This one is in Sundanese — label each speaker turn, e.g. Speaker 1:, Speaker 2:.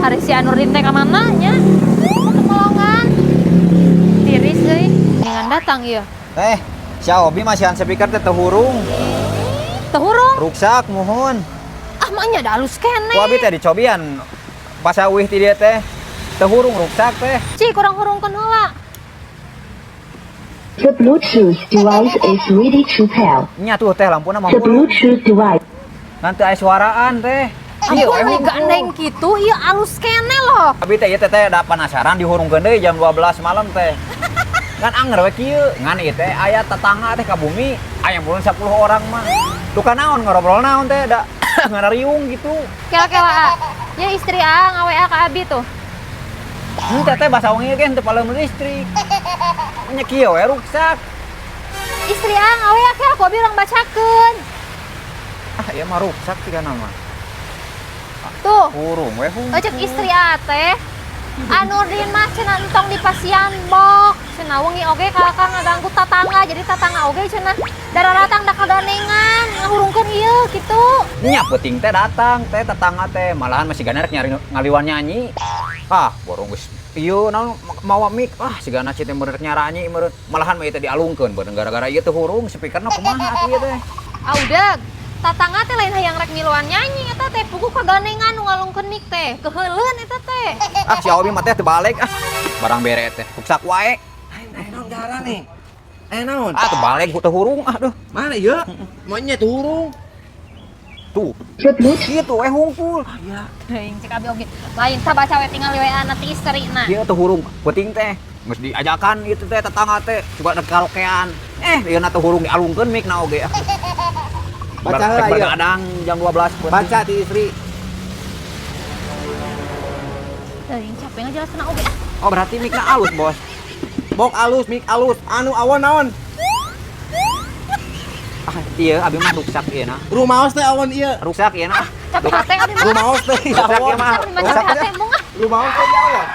Speaker 1: Hari si Anurdin teh ka mana nya? Kemelongan. Tiris euy. Dengan datang ieu.
Speaker 2: Teh, si Obi masihan speaker teh teu hurung.
Speaker 1: Teu hurung.
Speaker 2: Ruksak muhun.
Speaker 1: Ah, maknya da alus keneh.
Speaker 2: Ku abi teh dicobian pas uih ti dieu teh. Teu hurung ruksak teh.
Speaker 1: Ci, kurang hurungkeun heula.
Speaker 3: The Bluetooth device is ready to pair.
Speaker 2: Nya tuh teh lampuna mah
Speaker 3: The
Speaker 2: hurung.
Speaker 3: Bluetooth device.
Speaker 2: Nanti aya suaraan teh. Ieu
Speaker 1: Ampun,
Speaker 2: we
Speaker 1: meni
Speaker 2: hungkul.
Speaker 1: gandeng kitu, ieu alus keneh loh.
Speaker 2: Abi teh ieu teh teh da penasaran dihurungkeun deui jam 12 malam teh. Ngan anger we kieu, ngan ieu teh aya tetangga teh ka bumi, aya puluh 10 orang mah. Tuh kan naon ngobrol naon teh da ngarariung gitu.
Speaker 1: Kela-kela A. Ya istri A nga-WA ka abi tuh.
Speaker 2: Henteu teh basa wengi ge henteu paleum listrik. Nya kieu we ruksak.
Speaker 1: Istri A nga-WA kela ku abi urang bacakeun.
Speaker 2: Ah, ieu mah ruksak sigana mah.
Speaker 1: Tuh,
Speaker 2: Hurung we hungkul.
Speaker 1: Cek istri A teh. Anurdin mah cenah entong di pasian bok. Cenah wengi oge kalakah ngaganggu tatangga, jadi tatangga oge cenah dararatang da kagandengan ngahurungkeun ieu kitu.
Speaker 2: Nya peuting teh datang teh tetangga teh malahan masih gana rek nyari ngaliwan nyanyi. Ah, borong geus ieu naon mawa mic, ah sigana cit teh meureun rek nyaranyi meureun. Malahan mah ieu teh dialungkeun beunang gara-gara ieu teh hurung speakerna kumaha atuh ieu teh.
Speaker 1: Ah udah, tatangga teh lain hayang rek miluan nyanyi eta teh puguh kagandengan nu ngalungkeun mic teh. Keheuleun eta teh.
Speaker 2: Ah, si Obi mah teh teu balik ah. Barang bere teh ruksak wae.
Speaker 4: Ayo naon gara nih? Eh naon?
Speaker 2: Ah, teu balik teu hurung ah duh.
Speaker 4: Mana ieu? Maunya tuh hurung.
Speaker 2: Tuh,
Speaker 3: The Bluetooth
Speaker 2: kieu we hungkul.
Speaker 4: Iya.
Speaker 1: Teuing cek abi oge. Lain tah baca we tinggal WA na ti istrina.
Speaker 2: Ieu teu hurung peuting teh. Geus diajakan ieu teh tetangga teh suka rek karaokean. Eh, ieu na teu hurung dialungkeun mic na oge ah.
Speaker 4: Baca heula ieu.
Speaker 2: Bergadang jam 12 peuting.
Speaker 4: Baca ti istri.
Speaker 1: Teuing capek ngajelaskeun oge ah.
Speaker 2: Oh, berarti mic na alus, Bos.
Speaker 4: Bok alus, mik alus, anu awon naon?
Speaker 2: Ah, iya abi mah ruksak ieu na.
Speaker 4: Rumaos teh awon ieu.
Speaker 2: Ruksak ieu na.
Speaker 1: Capek hate abi mah.
Speaker 4: Rumaos teh
Speaker 2: Ruksak ieu
Speaker 4: awon.
Speaker 2: mah.
Speaker 1: Capek
Speaker 2: Ruksak
Speaker 1: hate mung ah.
Speaker 4: Rumaos teh awon.